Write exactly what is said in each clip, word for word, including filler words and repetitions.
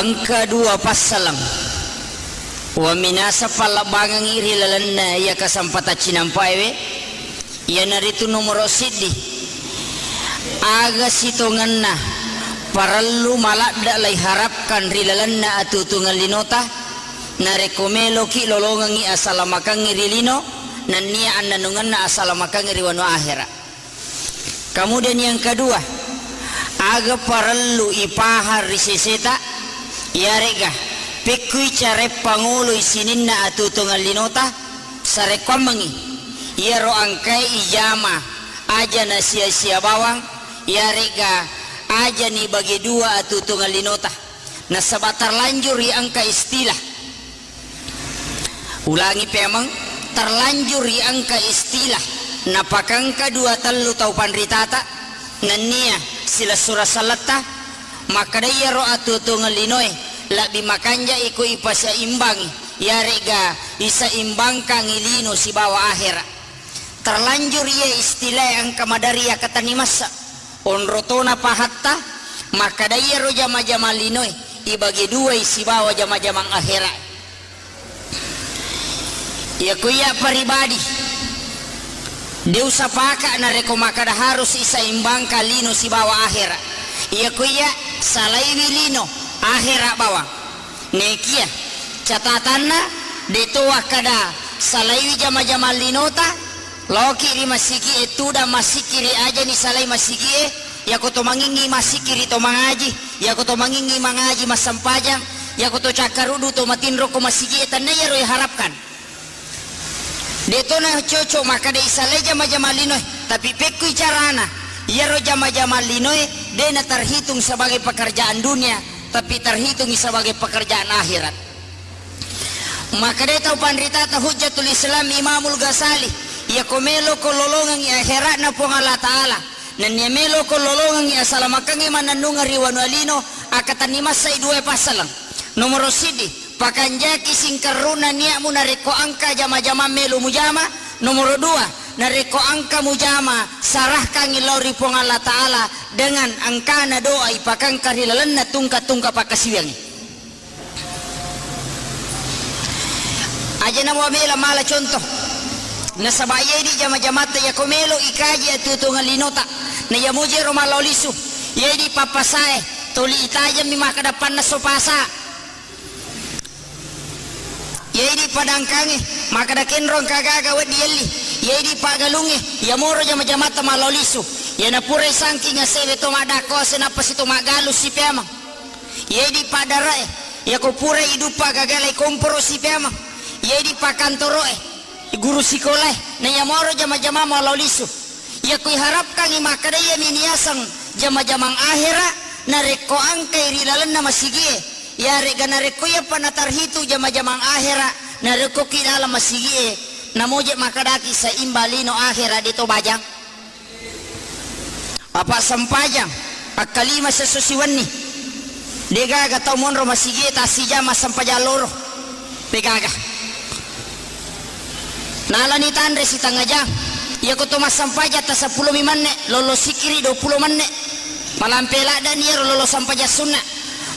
Engka dua passaleng. Wa minasa pallebbangengngi ri lalenna iya kasempatang cinampaewe, iyanaritu nomoro siddi, aga sitongenna parellu maladde' laiharapkan ri lalenna atuo-tuongeng linota, narekko meloki lolongengngi asalamakengnge ri lino, nennia annennungenna asalamakengnge ri wanua ahera. Kemudian yang kedua, aga parellu ipahang ri seseta, iyare'ga pekkui carae pangoloi sininna atuo-tuongeng linota, sarekkuammengngi iyaro engkae ijama aja nasia-sia bawang, iyare'ga aja nibage dua atuo-tuongeng linota, nasaba terlanjur ri engka istilah. Ulangi pemeng, terlanjur ri engka istilah napakengka dua tellu tau panritata, nennia silessureng selletta, makkeda iyaro atuo-tuongeng linoe lebbi makanjai ko ipaseimbangi, iyare'ga iseimbangkangngi lino sibawa ahera. Terlanjur iya istilae engka maderri yakkatenni massa. Onro tona pahatta, makkeda iyaro jama-jamang linoe ibage duai sibawa jama-jamang ahera. Iyako iya paribadi, de usapaka narekko makkeda harus iseimbangkan lino sibawa ahera. Iyako iya salaiwi lino, ahera bawang. Nekia catatanna, de to wakkeda salaiwi jama-jamang linota, laoki ri masigi'e tudang massikkiri ajani salai masigi'e, iyako to mangingngi massikkiri to mangaji, iyako to mangingngi mangaji massempajang, iyako to cakkaruddu to matinro ko masigi'e, tennia iyaro iharapkan. De to na cocok makkeda isalai jama-jamang linoe, tapi pekkui carana, iyaro jama-jamang linoe de na terhitung sebagai pekerjaan dunia, tapi terhitung sebagai pekerjaan akhirat. Makkedai tau panritata Hujjatul Islam Imamul Ghazali, iyako meloko lolongengngi akhiratna Puang Allah Ta'ala, nennia meloko lolongengngi asalamakengnge mannennungeng ri wanua lino, akkatenni massai duae passaleng. Nomoro siddi, pakanjaki singkerruna niatmu narekko engka jama-jamang melo mujama. Nomoro dua, narekko engka mujama, sarahkangngi lao ri Puang Allah Ta'ala dengan engkana doa ipakengka ri lalenna tungka-tungka pakkasiwiangnge. Aja na muamela mala contoh. Nasaba iya idi jama-jamatta iyako melo ikaji atuo-tuongeng linota, na iya mujero mallao lisu. Iya idi pappasae, toli itajemmi makkeda panna so pasa. Iya idi padangkange, makkeda kenro engka gaga weddi elli. Iya idi paggalungnge, iyamoro jama-jamatta mallao lisu. Iyana pura isangking asewe to maddakko ase nappa si to maggalung sipeameng. Iya idi paddare'e, iyako pura iduppa gagalai komporo sipeameng. Iya idi pakkantoro'e, guru sikolae, na iyamoro jama-jama mallao lisu. Iyako iharapkangngi makkeda iyami niaseng jama-jamang ahera, narekko engkai ri lalenna masigi'e, iyare'ga narekko iyapa natarhitu jama-jamang ahera, narekko ki laleng masigi'e, namoje makkedaki saimbang lino ahera de to bajang. Apa sempajang, akkalima siesso siwenni. Degaga tau monro masigi'e tassijang massempajang loro. Degaga. Nalani tanre sitengnga jang. Iyako to massempajang ta seppulo mi menne, lollo sikkiri dua puluh menne. Malampe laddani iyaro lollo sempajang sunna.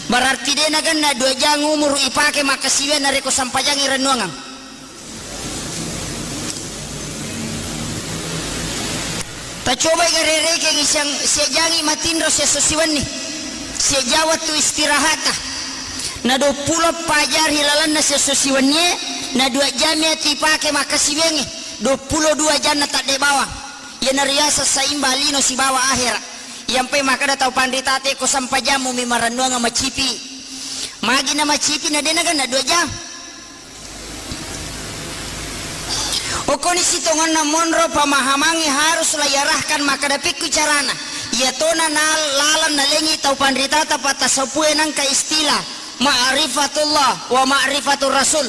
Berarti de nagenna dua jang umuru ipake makkasiwiang narekko sempajangngi rennuangeng. Tacobai garerekengngi siang, siajangngi matinro siesso siwenni. Siaja wettu istirahatta. Na duappulo eppa jang ri lalenna siesso siwennie, na dua jammi atu ipake makkasiwiangnge, duappulo dua janna tadde bawang. Iyanariaseng saimbang lino sibawa ahera. Iyampai makkeda tau panritate ko sempajammu mi marennuangeng macipi. Magi na macipi na de nagenna dua jang. Okkoni sitongenna monro pemahamangnge harus laiarahkan makkeda pekku carana. Iyatona na laleng nalengi tau panritata pattaseppue nangka istilah ma'rifatullah wa ma'rifatur rasul.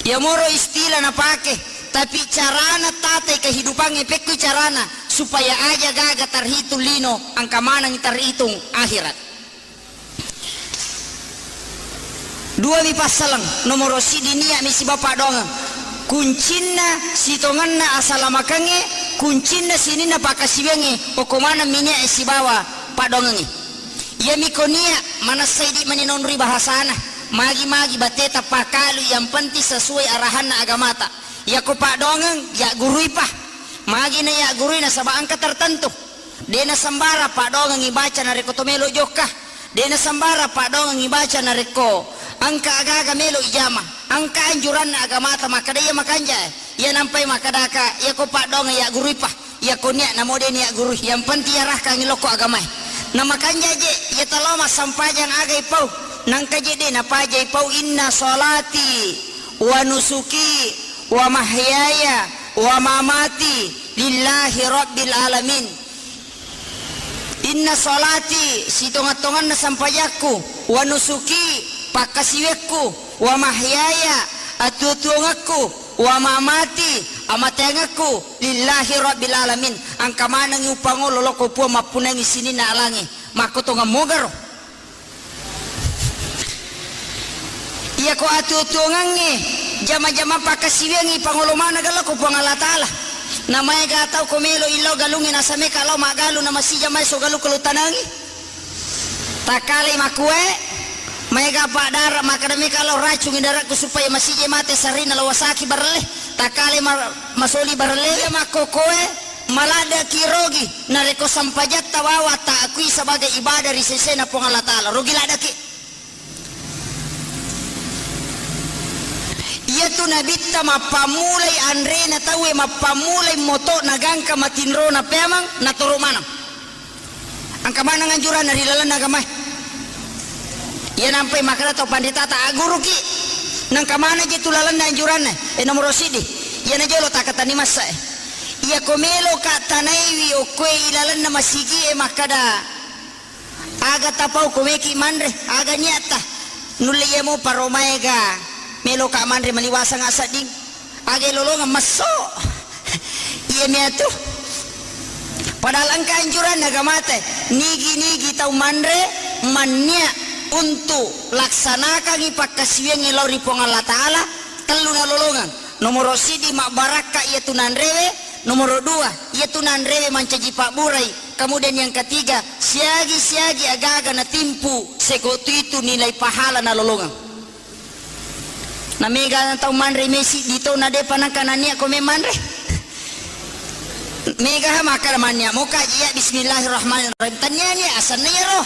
Iyamoro istilah napake, tapi carana tatai kehidupangnge pekku carana supaya aja gaga terhitung lino, engka maneng terhitung akhirat. Duami passaleng, nomoro siddi nia'mi sibawa paddoangeng. Kuncinna sitongenna asalamakengnge, kuncinna sininna pakkasiwiangnge, okko maneng mi nia'e sibawa paddoangengnge. Iyami ko nia' manessa idi' mani naonroi bahasana, magi-magi bateta pakalu, yang penting sesuai arahanna agamata. Iyako paddoangeng, yagguruipa. Magi na yaggurui nasaba engka tertentu. De' nasembarang paddoangeng ibaca narekko to melo jokka. De' nasembarang paddoangeng ibaca narekko engka aga-aga melo ijama. Engka anjuranna agamata makkeda iya makanja'. Iya nampai makkedaka, iyako paddoangeng yagguruipa. Iyako nia' namo de' nia' guru, yang penting yarahkangngi lokko agamae. Na makanja je, iya talo massempajang aga ipau. Nangka je de' napaja ipau, "Inna sholati wa nusuki wa mahyaya wa mamati lillahi rabbil alamin." Inna sholati, sitonga-tonganna sempajakku, wa nusuki, pakkasiwekku, wa mahyaya, atuo-tuongekku, wa mamati, amateangekku, lillahi rabbil alamin. Engka manengngi upangolo lokko Puang mappunnangi sininna alangnge. Makkotongeng mogaro. Iyako atuo-tuongengnge, jama-jama pakkasiwiangngi pangolo maneng lokko Puang Allah Ta'ala. Na maega tau ko melo illau galungnge, nasameka lao maggalung na masija maeso galung ko lo tanangi. Takkalai makkue, maega paddara makkeda meka lao racungi darakku supaya masijai mate sarina lao wasaki barelle. Takkalai ma-, masoli barelle. Iya makkokoe, maladdeki rogi narekko sempajatta wawa taakui sebagai ibadah ri sesena Puang Allah Ta'ala. Rogi laddeki. Iyatu Nabitta mappammulai anrena tauwe, mappammulai moto'na gangka matinrona peamang, natoro maneng. Engka maneng anjuranna ri lalenna agamae. Iya nampai makkeda tau panritata, "Agguruki." Nengka maneng je tu lalenna anjuranna. E, nomoro siddi. Iyana jolo takkatenni massa e. Iyako meloka tanaiwi okkoe ilalenna masigie makkeda, "Aga tapau ko meki manre, aga niatta?" Nulle iya mopa ro maega meloka manre maliwasang asedding. Aga lolongeng messo. Iyami atu. Padahal engka anjuranna agamata, nigi-nigi tau manre mannia untuk laksanakangi pakkasiwiangnge lao ri Puang Allah Ta'ala, tellu nalolongeng. Nomoro siddi, mabbarakka iyatu nanrewe. Nomoro dua, iyatu nanrewe mancaji pabburai. Kemudian yang ketiga, siagi-siagi agaga natimpu, seko tu itu nilai pahala nalolongeng. Na mega tau manre mesi di tau na depa nangka nania ko me manre. Mega ha makkada mannia moka iya bismillahirrahmanirrahim. Tania nia asanna iyaro.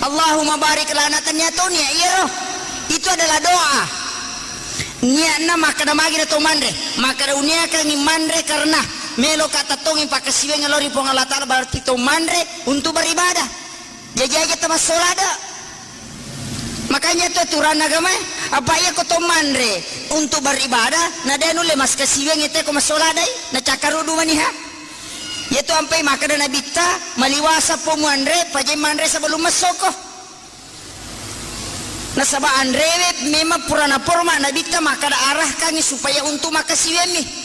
Allahumma barik lana, tania to nia iyaro. Itu adalah doa. Niatna makkada magi na to manre. Makkada uniakangi manre karena meloka tattongi pakkasiwiang lao ri Puang Allah Ta'ala, berarti to manre untuk beribadah. Jaji aja tamassolada. Makanya tu aturan agama, apa iya ko to manre untuk beribadah, na de nulle maskasiwiang ite ko massoladai, na cakkarudu maniha. Iya tu ampai makkada Nabitta, maliwasa po muanre, pajai manre sebelum massoko. Nasaba anrewe memang pura naporma Nabitta makkada arahkangi supaya untuk makkasiwiammi.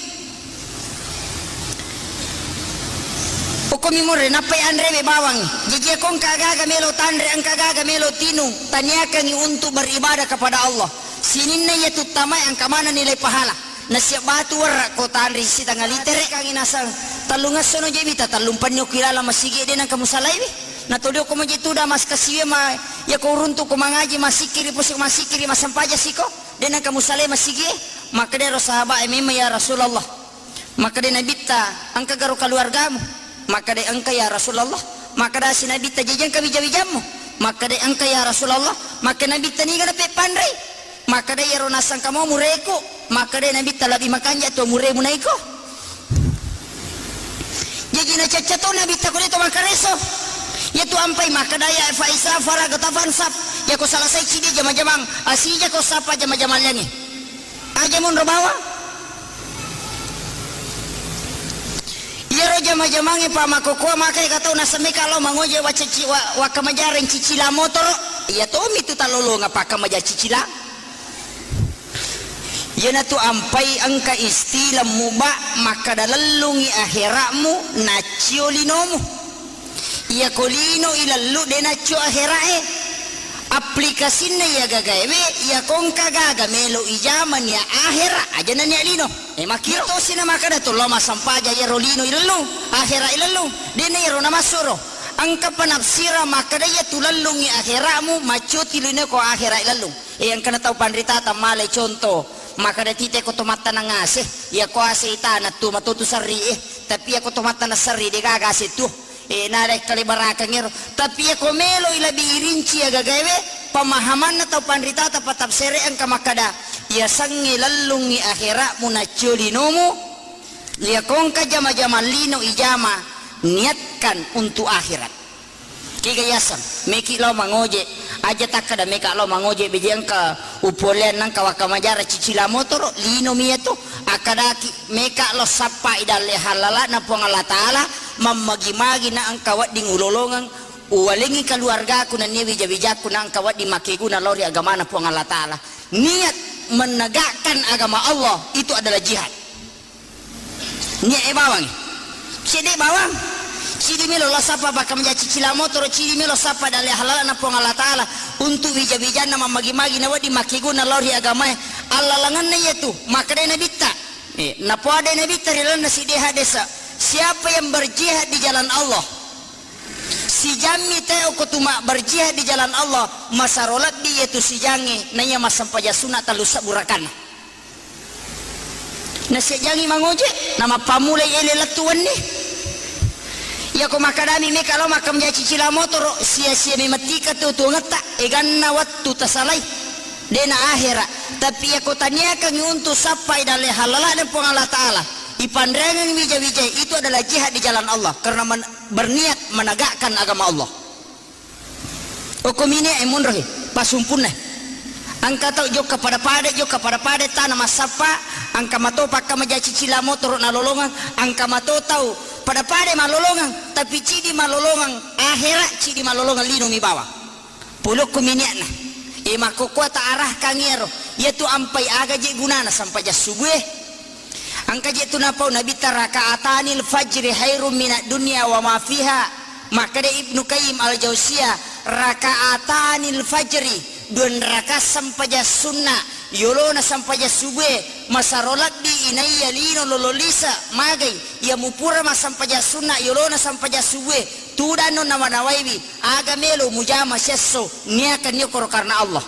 Okkomi mure nappai anrewe bawang. Jaji ko engka gaga melo tanre, engka gaga melo tinung, taniakangi untuk beribadah kepada Allah. Sininna iya tuttamae engka mana nilai pahala. Nasiap batu werra ko tanre sitanga litere. Kangi nasang tallung essono je mita tallung panni okki lala masigi de nangka musalaiwi. Na todi okko maje tuda maskasiwe ma iya ko uruntu ko mangaji masikiri posi masikiri masampaja siko. De nangka musalai masigi. Makkeda ro sahabat e memang ya Rasulullah. Makkeda Nabitta, "Engka garo keluargamu?" Makkeda, "Engka ya Rasulullah." Makkeda si Nabitta, "Jaji engka wija-wijammu?" Makkeda, "Engka ya Rasulullah." Makkeda Nabitta, "Niga napeppanrei?" Makkeda, "Iyaro nasangka mau mureku." Makkeda Nabitta, "Lebbi makanja tu muremu naiko." Jaji nacacca to Nabitta ko de to makareso. Iya tu ampai makkeda ya fa iza faragta fansab. Iya ko selesai cidi jama-jamang, asija ko sapa jama-jamang liangi. Aja monro bawang. Iyaro jama-jamangnge pa makkokkoe makai ka tau nasemmi ka lao mangoje wacci-, wa-, wakkamajareng cicilang motoro. Iya tommi tu talolonga pakkamaja cicilang. Iyanatu ampai engka istilah muba makkada lellungi akhera'mu naccio linomu. Iyako lino ilellu de naccio akhera e. Aplikasinna iya gagaewe, iyako engka gaga melo ijama nia akhera, aja na nia lino. E, makkiro tosi na makkada to lao massampaja iyaro lino ilellu, akhera ilellu. De na iyaro namassuro. Engka penafsiran makkeda, iya tu lellungngi akhera'mu, maccoti lino ko akhera lellung. E, engkana tau panritata malai contoh, makkeda tite ko to mattanang ase, iya ko ase itana tu matotu serri e, tapi iya ko to mattanang serri de gaga ase tu. E, nada kalebarakang ero. Tapi iya ko meloi lebih irinci agagaewe, pemahamanna tau panritata patafsere engka makkeda, iya sengnge lellungngi akhera'mu naccio linomu, iya ko engka jama-jama lino ijama, niatkan untuk akhirat. Kega yaseng, meki lao mangoje, aja takkeda meka lao mangoje beje engka upolean nangka wakka majara cicila motoro, lino mi iyatu, akkadaki meka lao sappai dalle hallalana Puang Allah Taala, mammagi-magi na engka wedding ulolongeng, uwalengi keluargaku nennia wija-wijakku na engka wedding makkeguna lao ri agamana Puang Allah Taala. Niat menegakkan agama Allah itu adalah jihad. Niat e bawang. Cede bawang. Cidi melo lao sappa pakkamja cicila motoro, cidi melo sappa dalle hallalana Puang Allah Taala untuk wija-wijanna mammagi-magi na wedding makkeguna lao ri agamae. Allalengenna iyatu, makkedai Nabitta. Eh, napoadai Nabitta ri lalenna siddi hadesa, siapa yang berjihad di jalan Allah, sijammi teo ko tuma berjihad di jalan Allah, masaro lebbi iyatu sijangnge, naiya massempajang sunna tellu sebbu rakaanna. Nasejjangi mangoje, namappammulai ele lettu wenni. Iyako makkadami meka lao makkamja cicila motoro, sia-sia memettika tu tuangetta, eganna wettu tasalai. Dena akhera. Tapi iyako taniakangi untuk sappai dalle hallalana Puang Allah Taala, ipanreangengi wija-wijai, itu adalah jihad di jalan Allah karena men-, berniat menegakkan agama Allah. Okko mine'e monrohe, pasumpunna. Engka tau jokka pada-pada, jokka pada-pada tana massappa, engka mato pakka maja cicila motoro nalolongeng, engka mato tau pada-pada malolongeng, tapi cidi malolongeng akhera, cidi malolongeng lino mi bawang. Polokko mine'na. E, makkokkoe ta arahkang iyaro, iyatu ampai aga je gunana sampajang subue. Engka je tu napau Nabitta, "Rakaatanil fajri khairum minad dunya wa ma fiha." Makkeda Ibnu Qayyim Al-Jauziyah, "Rakaatanil fajri, dua rakaat sampajang sunna, yolona sampajang subue, masaro lebbi inaiya lino lolo lisa, magai, iya mupura massampajang sunna, yolona sampajang subue, tudang no nawa-nawaiwi, aga melo mujama siesso, niakan yokoro karena Allah."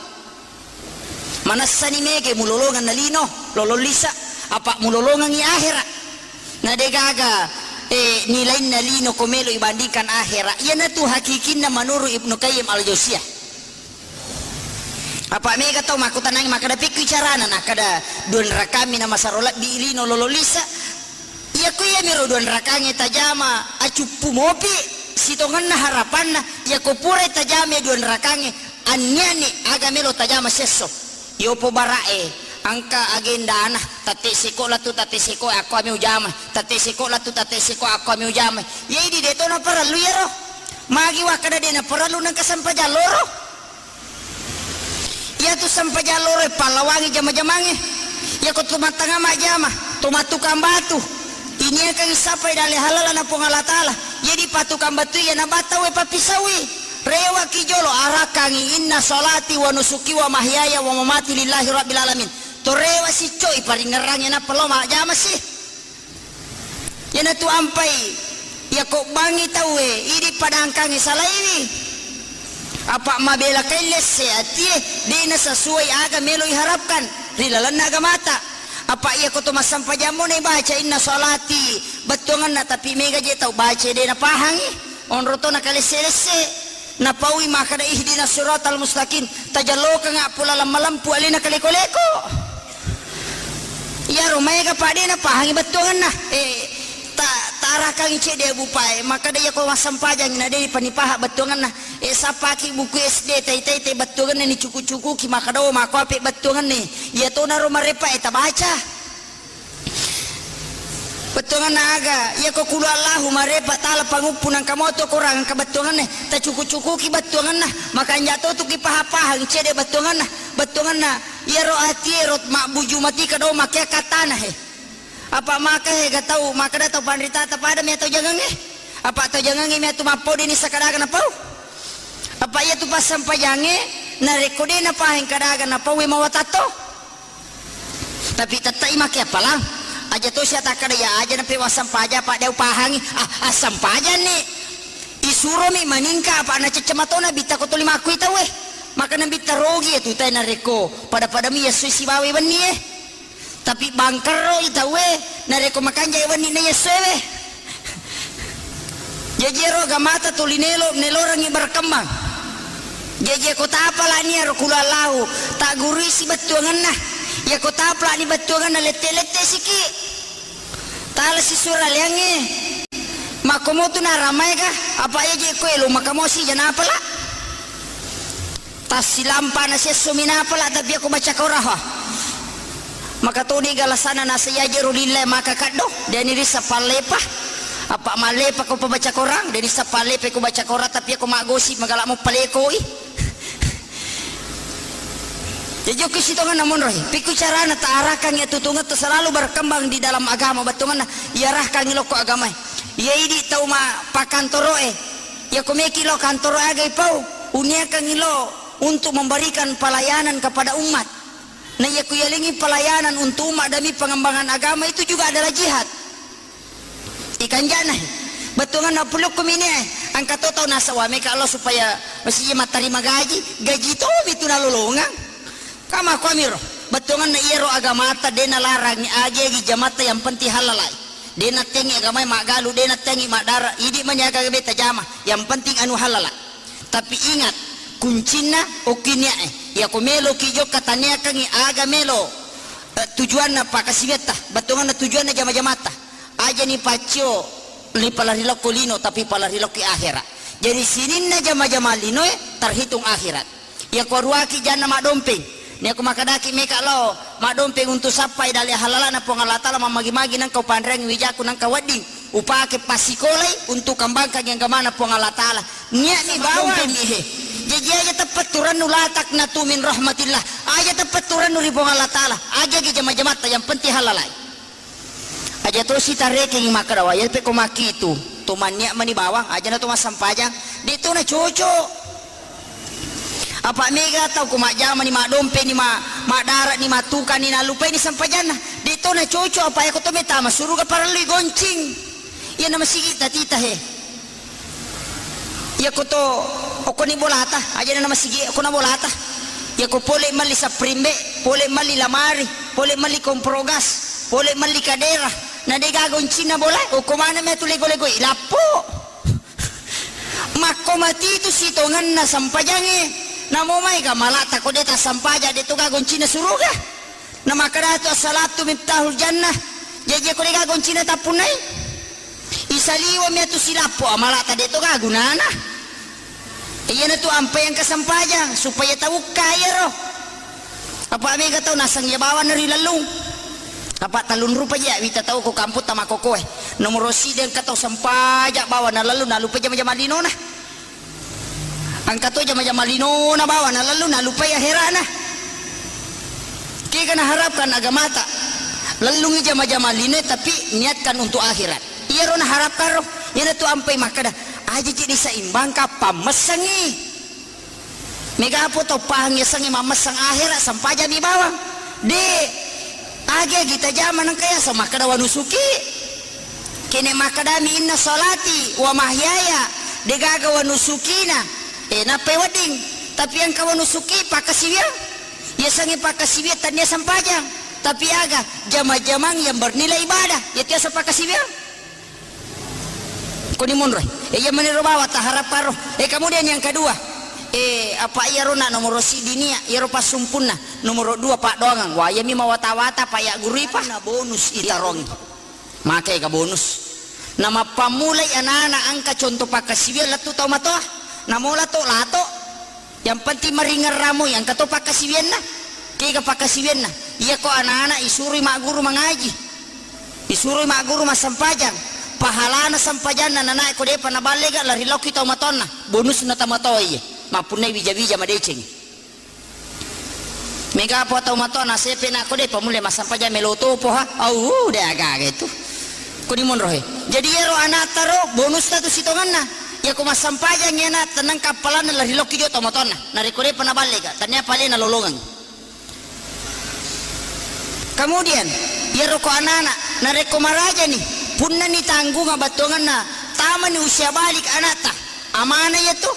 Manessani mega mulolongenna lino, lolong lisa, apa mulolongengi akhera. Na degaga, eh, nilainna lino ko melo ibandingkan akhera. Iyanatu hakikinna menurut Ibnu Qayyim Al-Jauziyah. Apa mega tau makkutanangi makkeda, "Pikku carana?" Nakkeda, "Dua rakami na masaro lebbi lino lolong lisa." Iyako iyamiro dua rakangnge tajama acuppu mopi, sitongenna harapanna, iyako purai tajama dua rakangnge, anniani aga melo tajama siesso. Yopo bara'e, engka agendana, tatte seko latu tatte seko akko ami ujama, tatte seko latu tatte seko akko ami ujama. Iya idi de to naparellu iyaro. Magi wakkeda de naparellu nengka sampajang loro. Iyatu sampajang loro pallawangi jama-jamangnge. Iyako to mattanga majjama, to mattukang batu, iniakangi sappai dalle hallalana Puang Allah Taala. Iya dipatukang batu iya nabatta we pappisaui. Rewaki jolo arakangi, "Inna salati wa nusuki wa mahyaya wa mamati lillahi rabbil alamin." To rewa siccoi paringngerangnge nappa lao majjama si. Iyanatu ampai, iyako bangngi tauwe, idi padangkangngi salaiwi. Apa mabela kaillesse atie, de'na sesuai aga melo iharapkan ri lalenna agamata. Apa iyako to massampajammo naibaca inna salati, bettuangenna, tapi mega je tau baca de napahangi, onro to nakalesse-lesse. Napaui makkeda, "Ihdinas siratal mustaqim." Tajallokengnga pula lamma-lampu alena kaleko-leko. Iyaro maega pa de napahangi bettuangenna. Eh, ta-, tarakangi cedde Abu Pae, makkeda, "Iyako massampajangngi na de panipaha bettuangenna." Eh, sappaki buku S D tai-tai te bettuangenna nicuku-cukuki, makkeda, "Oh, makkoape bettuangenna." Iyatonaro marepa e tabaca. Bettuangenna aga? Iyako kulu Allahu marepa tala panguppu nangka moto korang engka bettuangenna, tacuku-cukuki bettuangenna, makanja to tuki paha-pahang cede bettuangenna, bettuangenna iyaro atiero mabbuju matika do makkea katana he. Apa maka he ga tau, makkeda tau panritata pada mi atau jangangnge? Apa tau jangangnge mi atu mappau deni sakadaga napau? Apa iyatu passampajangnge narekko de napaheng kadaga napau e mawatatto? Tapi tette'i make appalang. Aja to sia takkeda, "Ya aja nape wassampaja, Pak, de upahangi." Ah, assampajanni. I Suromi maningka apa nacecce matona bitta ko tuli makkui tauwe. Maka nabitta rogi e tu tae narekko pada-padami yassui sibawa wenni e. Tapi bangkerro i tauwe narekko makanja wenni na yassuewe. Jaji ero agamata tuli nelo, nelorangi berkembang. Jaji ko tapalani ero kula lau, tak gurui si bettuangenna. Ya ko tapalani bettuangenna lette-lette siki. Tala sisura leangnge. Makkomotu naramaega, apa iya je ko elo makamosi jana pala. Tassilampa na siesso minapala, tapi aku baca koraha. Maka toni galasana nasa iya je ro lilla maka kaddo, deni risa pallepa. Apa mallepa ko pabaca korang, deni sa pallepa ko baca korang, tapi aku magosi magala mo palekoi. Jaji okki sitongenna monroe, pikku carana taarakangngi atutungetto selalu berkembang di dalam agama, bettuangenna iarahkangngi lokko agamae. Iya idi tau ma pakkantoroe, iya ko meki lo kantoro aga ipau, uniakangngi lo untuk memberikan pelayanan kepada umat. Na iya ku yalengi pelayanan untuk umat demi pengembangan agama itu juga adalah jihad. Ikanjana, bettuanganna pulukku mini, engka to tau nasawa meka Allah supaya masih mattarima gaji, gaji to mitu nalolongang. Kama kuamiro, bettuanganna iyaro agamata de nalarangi agi-agi jamatta yang penting halalai. De nattengi agamai maggalu, de nattengi maddara, idi mani aga beta jama, yang penting anu halala. Tapi ingat, kuncinna okki niae. Iya ko melo ki jokka taniakangi aga melo, eh, tujuanna pakasiwiatta, bettuanganna tujuanna jama-jamatta. Aja ni paccio ni pala rilokko lino, tapi pala rilokki akhirat. Jadi sininna jama-jama linoe terhitung akhirat. Iya ko ruaki janna madompeng. Ni aku makadaki meka lo madompeng untuk sappai dale halalana Puang Allah Taala, mamagi-magi nangka upanreangi wijaku nangka wedding upake passikolai untuk kembangkangi agamana Puang Allah Taala. Niatni bawang. Jaji aja teppetturannu la taqnatu min rahmatillah. Aja teppetturannu ri Puang Allah Taala. Aja gi jama-jamatta yang penting halalai. Aja tosi tarekengi makkeda, "Wah, iya pe ko makkitu, to manniak mani bawang, aja na to massampajang." De to na cocok. Apa mega tau ko majjama ni, madompe ni, ma-, madara ni, matuka ni, nalupai ni sampajanna. De to na cocok, apa eko to metama suruga parellui goncing. Iya na masigi tatita he. Iya ko to, okoni bolata, aja na masigi okona bolata. Iya ko pole malli saprimbe, pole malli lamari, pole malli kompor gas, pole malli kadera. Na de gaga goncina bola, okko mana me tu lego-lego i lappo. Makko mati tu sitonganna sampajange. Namo mai ga malata ko de ta sampaja de to gaga goncina suruga. Na makkeda tu as-salatu miftahul jannah. Jaji ko de gaga goncina tappunnai. Isaliweng mi atu silappo amalata de to ga gunana. Iyana tu ampai engka sampajang supaya taukka iyaro. Apa mega tau naseng iya bawanna ri lellung. Apa tellung rupa ja wita tau ko kamputta makkokoe. Nomoro siddi engka tau sampaja bawanna lellung nalupa jama-jama linona. Engka to jama-jama linona bawanna lellung nalupai akherana. Kega naharapkan agamata lellungi jama-jama linoe tapi niatkan untuk akhirat. Iyaro naharapkan ro. Iyana tu ampai makkeda, aja ceddi seimbangka pammessangi. Mega po to pahang yasengnge mammessang akhera sampajami bawang. De, agi-agi tajama nengka yaseng makkeda wanusuki. Kene makkedami inna salati wa mahyaya, degaga wanusukina. Eh, nappai wedding. Tapi engka wanusuki pakkasiwiang. Yasengnge pakkasiwiang tania sampajang. Tapi aga jama-jamang yang bernilai ibadah. Yatiasa pakkasiwiang. Koni monroi. Eh, iya maniro bawa taharap karo. Eh, kemudian yang kedua, eh, apa iyaro na nomoro siddi nia, iyaro passumpunna, nomoro dua paddoangeng. Wah, iyami mawata-wata, Pak, ya guru ipa. Na bonus itarongi. Makai ka bonus. Na mappammulai anak-anak engka contoh pakkasiwiang lettu tau matoa. Namola to lato. Yang penting maringerramoi, engka to pakkasiwianna. Kega pakkasiwianna? Iyako anak-anak isuroi magguru mangaji. Isuroi magguru massampajang. Pahalana sampajanna nanae ko depa naballega lari laoki tau matonna. Bonusna tau matoa iye. Mappunnai wija-wija madeceng. Mega po tau matoa nasepe na ko depa mulle massampajang melo topo ha. Au, de aga-aga itu. Kuni monrohe. Jadi iyaro anatta ro bonusta tu sitonganna. Iyako massampajang iyana tenang kappalanna lari lokki jo tomatoanna. Narekko depa naballega, tania palena lolongang. Kemudian, iyaro ko anana, narekko marajani, punnani tanggunga battuanganna, tamani usia balik anatta. Amana iyatu.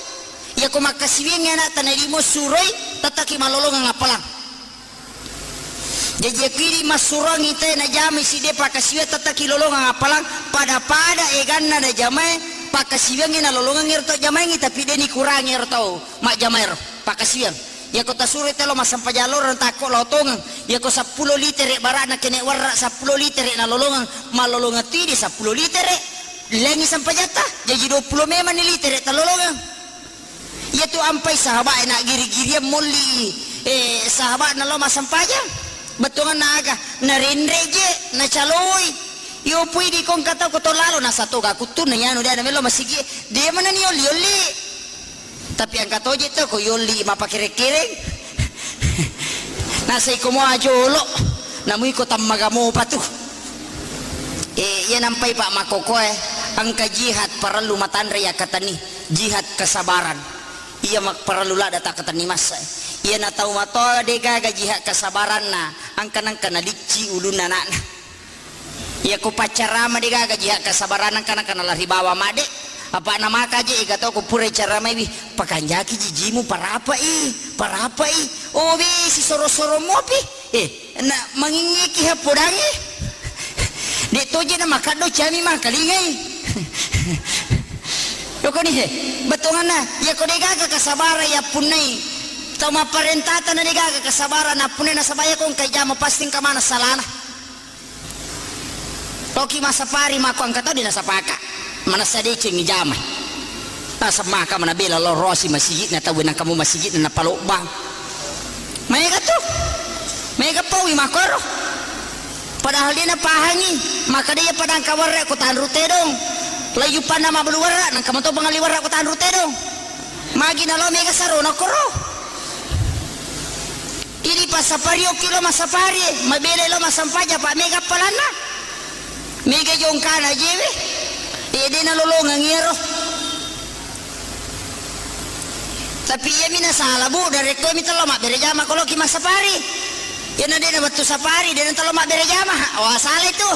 Iyako makkasiwiang ana'ta na limo suroi, tettaki malolongeng appalang. Jaji, iyako idi massuroang ita najamai siddi pakkasiwiang, tettaki lolongeng appalang, pada-pada eganna najamae pakkasiwiangnge nalolongeng ero tau jamaengngi, tapi de nikurangi ero tau majjamaero pakkasiwiang. Iyako tasuroi telo massempajang lorong takko lao tongeng. Iyako seppulo litere bara'na kene warra seppulo litere nalolongeng, malolongeng tu idi seppulo litere. Lengi sempajatta, jaji dua puluh memang ni litere talolongeng. Iyatu ampai sahabat e na giri-giriang molli, eh, sahabat na lao massempajang. Bettuanganna aga? Narenre je, nacaloi. Iyo pui di kongka tau ko to lalo, nasa toga kuttunna iyanu de na melo masigi. De mana ni olli-olli. Tapi engka toje to ko yolli mapakere-kereng. Nasai ko mua jolo, namui ko tammaga mopa tu. Eh, iya nampai Pak Makokoe, engka jihad parellu matanre yakkatenni, jihad kesabaran. Iya mak-, parellu ladda takkatenni massa. Iya na tau matoa de gaga jihad kesabaranna, engka nengka nalicci ulunna anakna. Iya ko paccarama de gaga jihad kesabaran engka nengka nalari bawa made. Apa namaka je ega to ko pura caramai wi, pakanjaki jijimu parapai, parapai. Oh, we sisoro-soro mopi. Eh, na mangingiki ha podangi. De toje na makaddo cami mangkalingai. Yokoni he, bettuanganna, iyako de gaga kesabaran ya punnai. Tau mapparentata na de gaga kesabaran na punnai nasaba iyako engka jama pasti engka mana salana. Toki massapari mako engka tau de nasapaka. Manessa deceng jama. Nasemmaka mana bela lo rosi masigi'na tau nangka mu masigi'na napalobbang. Maega tu. Maega paui makoro. Padahal de napahangi, maka de padangka warra ko tanru tedong. Layu panna mabelu warra, nangka mato pengali warra ko tanru tedong. Magi nalo mega sarona koro. Idi passapario ki lo massapari, mabele lo massampaja pa mega palanna. Mega jongkana jewe. Ede nalolongeng iyaro. Tapi iyami nasala, Bu, narekko mi tello mabbere jama ko loki massapari. Iyana de na wettu sapari, de na tello mabbere jama. Wah, sala itu.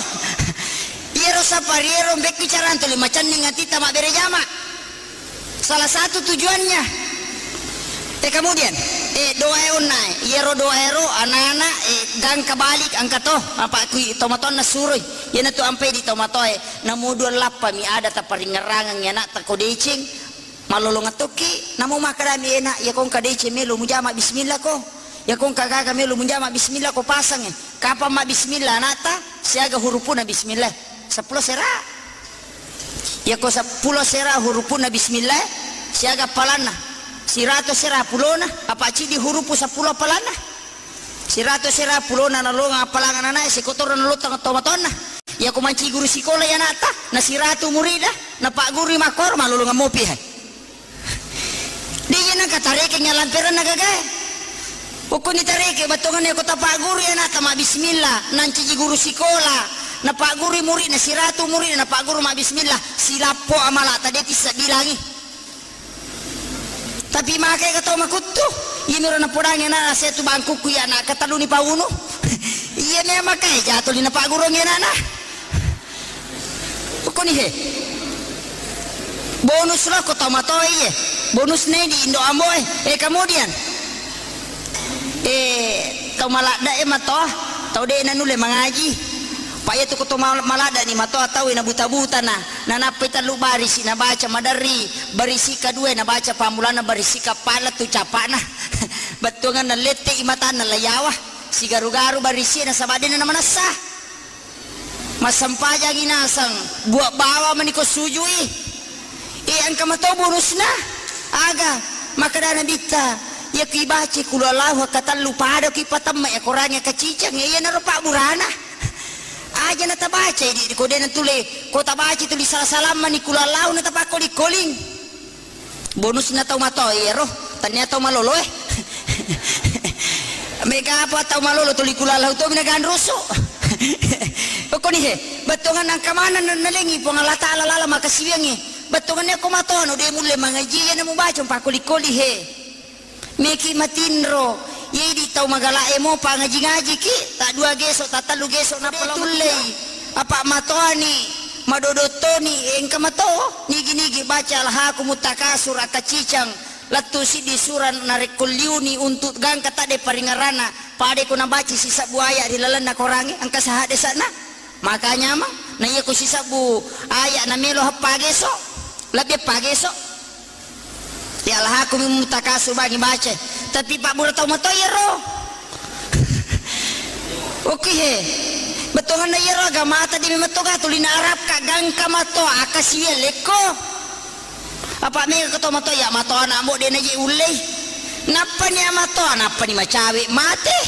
Iyaro sapari ero bekku carang tuli macenning atitta mabbere jama. Salah satu tujuannya. Eh, kemudian, eh, doa e onna e. Iyaro doa ero anak-anak, eh, gangka balik engka to, apa kui tomatoanna suroi. Iyana tu ampai di tomatoa e, namo dua lappa mi ada taparingerangeng anakta ko deceng. Malolongeng tokki, namo makkadami, "Ena, iyako engka deceng melo mujama bismillah ko. Iyako engka gaga melo mujama bismillah ko pasangnge." Kapang mabbismillah anakta, siaga hurufuna bismillah? Seppulo sera. Iyako seppulo sera hurufuna bismillah, siaga appalanna? Sirato sera pulona, apa ciddi hurufu seppulo appalanna? Sirato sera pulona nalolongeng appalang anakna, sekotoro nalottong tomatoanna. Iyako manci guru sikola iya anakta, na siratu murida, napaggurui makkoro, malolongeng mopi hai. De iya nengka tarekeng alamperenna gagae. Ukkuni tareke bettuanganna ko tapaggurui anakta mabbismillah, nanciji guru sikola, napaggurui muridna, siratu muridna, napagguru mabbismillah, silappo amalata de tissabbilangi. Tapi makai ka tau makuttu, iyami ro napodangi anakna, "Setu bangkukku iya anak katelluni paunu." Iya me makai jatuli napagguruangi anakna. Ukkuni he. Bonus lo ko tau matoa iye. Bonus ne di indo ambo e. Eh, kemudian, eh, tau maladda e matoa, tau de nanulle mangaji. Pa iya tu ko to mal-, maladda ni matoa tau e na buta-buta na. Nanappai tellu barisi nabaca maderri, barisi kadua nabaca pammulanna, barisi kappala tu capana. Bettuanganna lette i matanna layawa. Sigaru-garu barisi nasaba de na manessa. Massempajangi naseng, buat bawa maniko sujui. Eh, engka mato bonusna. Aga? Makkeda Nabitta, iya ki baca kulu Allahu katellu pada ki patemma ya Korang ya kaciceng, iya naro pabburana. Aja na tabaca di, ko de na tule, ko tabaca tuli salah-salah mani kulu Allahu na tapakko di koling. Bonusna tau matoa iyaro, tania tau malolo e. Mega apa tau malolo tuli kulalau to mina ganrusu. Pokoni he, bettuangan nangka mana na-, nalengi Puang Allah Taala lala makasiwiangi. Bettuangan ko matono de mulle mangaji iya na mubaca pakoli-koli he. Meki matinro, yedi tau magala e mo pangaji-ngaji ki, tak dua geso, tak tellu geso na tullei. Apa matoani. Madodottoni engka mato, nigi-nigi baca alhakumut takasur, akkaccicang lettu siddi sura narekko liuni untu gangka tadde paringerranna, pada ko nabaca sisebbu aya ri lalenna korangnge, engka sahadde sana. Makanya mang, na iya ko sisebbu aya na melo heppa geso, lebbi heppa geso. Ya alhakumut takasur bangi baca. Tapi pabbura tau mato iyaro. Oke he. Bettuanna iyaro agamata di memang toga tuli na Arab ka gangka mato akasiwi lekko. Apa mega ko to mato ya mato anak mo de na je ullei. Nappa ni mato, nappa ni macawe mate.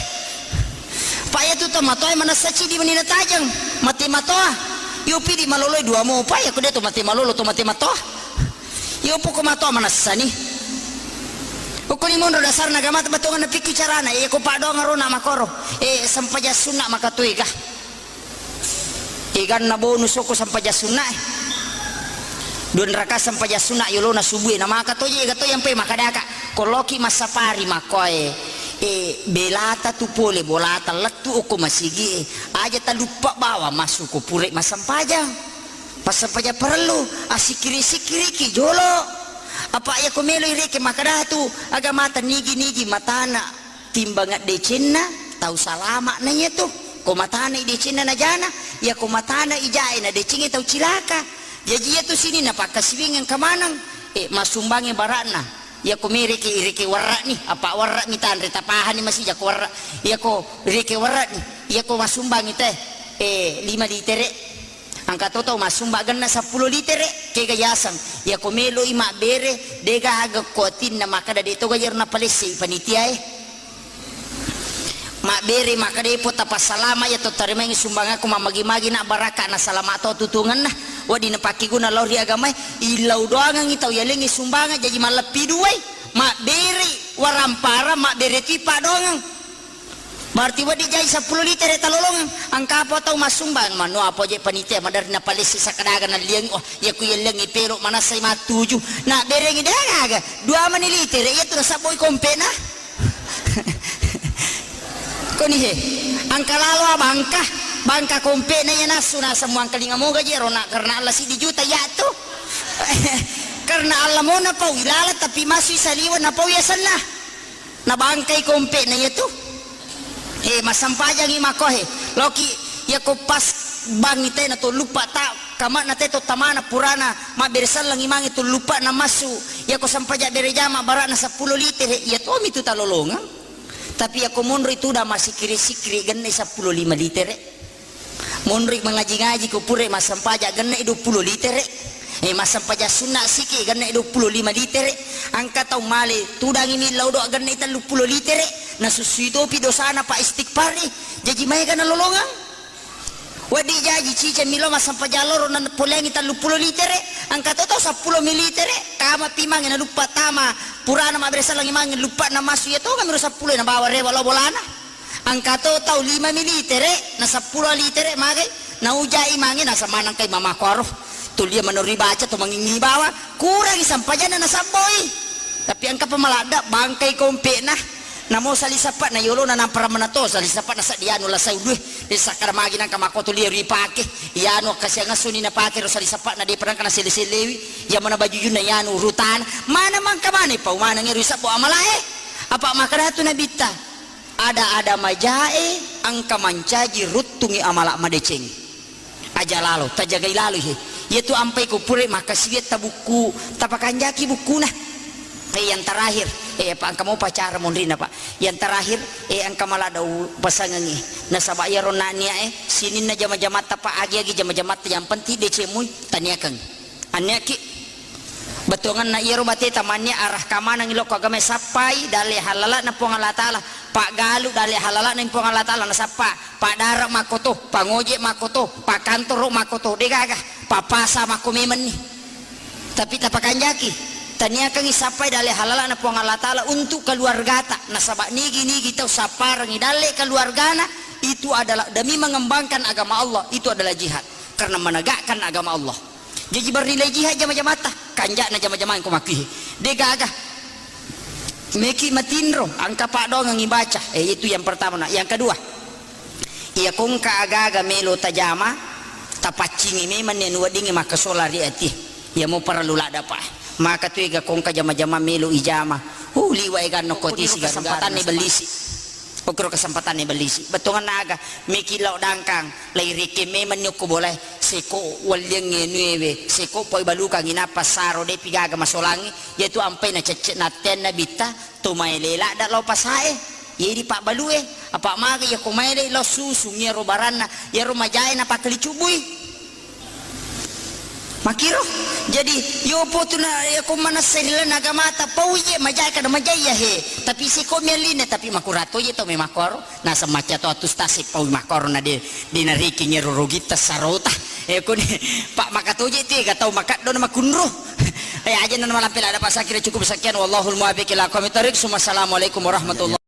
Pa iya tu to mato manessa cidi meni na tajeng. Mate mato. Yo pidi malolo dua mo pa ya ko de to mate malolo to mate mato. Iyo poko mato manessani. Ukkuni monro dasarna agama bettuanna pikki carana, e ko paddoangeng ro na makoro. E sempajang sunna maka tuega. Eganna bonus oko sempajang sunna e. Dua raka sempajang sunna yolona subuh e na maka toje ega to yang pe makadaka. Koloki massapari makkoe. E belata tu pole bolata lettu oko masigi e. Aja taluppa bawa masuk ko pure massempajang. Passempajang parellu, assikkiri-sikkiriki jolo. Apa iya ko melo ireke makkada tu agamata nigi-nigi matana timbang decenna tau salama na iya tu. Ko matana i decenna na jana, iya ko matana i jae na decengnge tau cilaka. Jaji iya tu sininna pakkasiwiang engka maneng, e, massumbangnge bara'na. Iya ko mereke ireke warra'ni, apa warra'mi tanre tapahani masija ko warra. Iya ko ireke warra'ni, iya ko massumbangngi te, e, lima litere. Engka to tau massumba genna seppulo litere, kega yaseng. Iya ko meloi mabbere, de gaga ko atinna makkada de to gajero napalessei panitia e. Mabbere makkada e po tapassalama iya to tarimaengngi sumbangakku mammagi-magi na barakka na salama to tutungenna. Wedding napakkeguna lao ri agamae, illau doangengngi tau yalengngi sumbangeng jaji malleppi duai. Mabbere waramparang, mabbere tu paddoangeng. Berarti wedding jai seppulo litere talolongeng. Engka apa tau massumbang? Manu apa je panitia maderri napalessi sakkadaga nalliang. Oh, iya ku yellengi pelo manessai mattuju. Na berengi de gaga. Dua mani litere iya tu nasabboi kompena. Koni he. Engka lalo bangka. Bangka kompena iya nassu na semua engkalinga moga je rona karena Allah siddi juta iya tu. Karena Allah mo napau ilala tapi masui saliwa napau yasenna. Nabangkai kompe'na iya tu. Eh, massampajangi makko he. Loki, iya ko pas bangi te na to luppa ta, kama'na te to tamana purana mabbere sellengi mange to luppa na massu. Iya ko sampaja bere jama bara'na seppulo litere, iya tomi tu talolongeng. Tapi iya ko monroi tudang massikkiri-sikkiri genne seppulo lima litere. Monri mangaji-ngaji ko pura massampaja genne duappulo litere. Eh, massampaja sunna siki genne duappulo lima litere. Engka tau male tudangi millau doa genne telluppulo litere. Nasussui topi dosana pa istighfari. Jaji maega nalolongeng. Wedding jaji ciceng milo massampaja loro na poleangi telluppulo litere. Engka to tau seppulo mi litere. Kama pi mange naluppa tama purana mabbere sellengi mange luppa na massu iya toga miro seppulo na bawa rewa lo bolana. Engka to tau lima mi litere, na seppulo litere magai, na ujai mange, na samanang kai mama kuaro. Tulia mano ribaca to mangingi bawa, kurangi sampajanna na sabboi. Tapi engka pa maladda, bangkai kompe'na. Namo sali sappa na yolo na nampara mana to, sali sappa na saddi anu la saudue. Di sakkara magi nangka makko tulia ripake. Yanu kasiang asuni na pake ro sali sappa na depa nangka na sele-selewi. Iya mana bajujunna yanu rutana. Mana mangka mana pau mana ngeru sabbo amalae. Apa makkada tu nabitta? Ada-ada majae engka mancaji ruttungi amala madeceng. Aja lalo, tajagai laloi he. Iya tu ampai ko pura makkasiwiang tabukku, tapakanjaki bukkuna. Eh, yang terakhir, eh, apa engka mo pacara monrina, Pak. Yang terakhir, eh, engka mala dau pasangengi. Nasaba iyaro nania, eh, sininna jama-jamatta, Pak, agi-agi jama-jamatta yang penting deceng mui taniakeng. Anniakki. Bettuangenna iyaro bateta mannia arah kamaneng lokko agamae sappai dalle halala'na Puang Allah Ta'ala. Paggalu dalle halala'na Puang Allah Ta'ala nasappa. Padara makkoto, pangoje makkoto, pakantoro makkoto. Degaga, papasa makko memenni. Tapi tapakanjaki. Taniakangi sappai dalle halala'na Puang Allah Ta'ala untuk keluargata. Nasaba nigi-nigi tau sapparengi dalle keluargana, itu adalah demi mengembangkan agama Allah, itu adalah jihad. Karena menegakkan agama Allah. Jaji bernilai jihad jama-jamatta, kanja'na jama-jamang ko makkihe. De gaga. Meki matinro, engka paddoangengi baca. Eh, itu yang pertama, nak. Yang kedua, iya kongka agaga melo tajama, Tapaccingi memang ni anu weddingnge makkasola ri ati. Iya mo parellu ladda, Pak. Maka tu ega kongka jama-jama melo ijama. Hu, liwa eganna ko tisi garu gatanni bellisi. Okkoro kesempatanni bellisi. Bettuanna aga, meki lao dangkang, lai reke memang ni okko bolae. Seko walliangnge nuewe, seko poi balukang inappa saro depi gaga masolangi. Iyatu ampai na cecce na tenna bitta, to maele ladda lao pasae. Iye di pabbalue, apa maga iya ko maele lao susung iyaro baranna, iyaro majae na pakkali cubbui. Makiro. Jadi, yo potuna, ya ko manessa ri lalenna agamata, paui je majae kada majae iya he. Tapi siko mi allinna, tapi makurato je tau me makkoro. Naseng macca to atus tase paui makkoro na de, de nariki nyero rogitta sarota. E ko ni, Pak, makatoje ti, ga tau makaddo na makunru. E, aja na malampe ladda, Pak, sakira cukup sekian. Wallahul muwaffiq ila aqwamit thariq. Summa assalamualaikum warahmatullahi